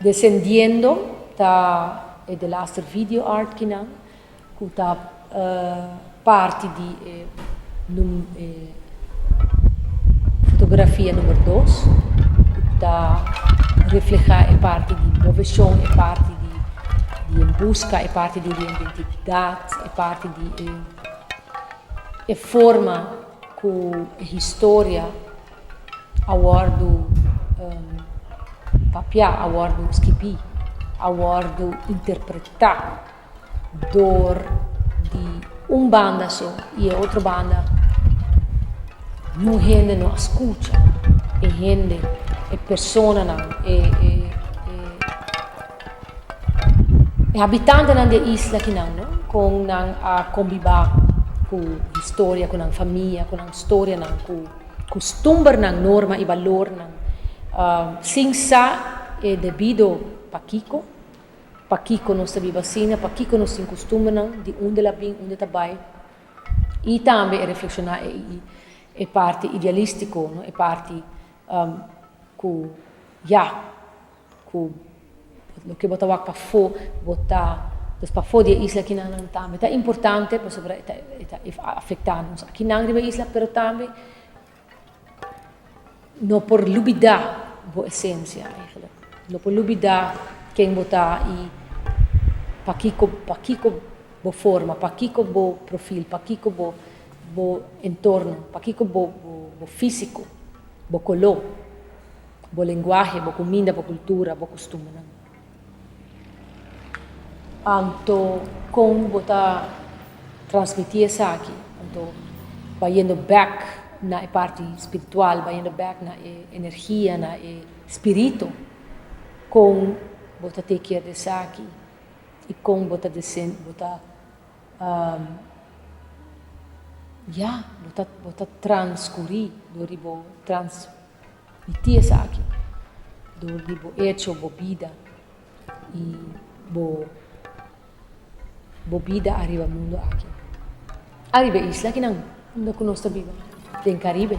Descendiendo ta e delaster video art kinan ku ta parti di e e fotografia number dos ku ta refleha e parti di moveshon, e parti di di en buska, e parti di identidat, e parti di e e forma ku e historia a wòrdu papiá, a wòrdu skibí, a wòrdu interpretá dor di un banda so i e otro banda niun hende no a skucha e hende, e personanan, e e habitantenan di e isla akinan no, kon nan a kombibá ku historia, ku nan famia, ku nan storianan, ku kustumbernan, norma i balornan, sin sa e debido pakiko. Pakiko nos ta biba asina, pakiko nos tin kustumbernan, di unda el a bin, unda e ta bai. I tambe e reflekshoná e e parti idealístiko, no, e parti ku ya, ku loke bo ta wak pafó, bo ta, dus pafó di e isla akinan tambe ta importante pasobra e ta e ta afektá nos akinan riba e isla, pero tambe No por lubida bo esencia eigenlijk. No por lubida ken bo ta y pakiko pakiko bo forma, pakiko bo profil, pakiko bo bo entorno, pakiko bo bo fisico, bo color, bo lenguahe, bo cuminda, bo cultura, bo costumbernan. Anto kon bo ta transmití esaki? Anto bayendo bèk na e parti spiritual, bayendo bèk na e energia, na e spiritu, kon bo ta take care di esaki i kon bo ta bo ta ya bo ta bo ta transkurí dor di bo transmití esaki dor di bo echo, bo bida. I bo bo bida ariba mundo aki. Ariba e isla kinan unda ku nos ta biba den Karibe.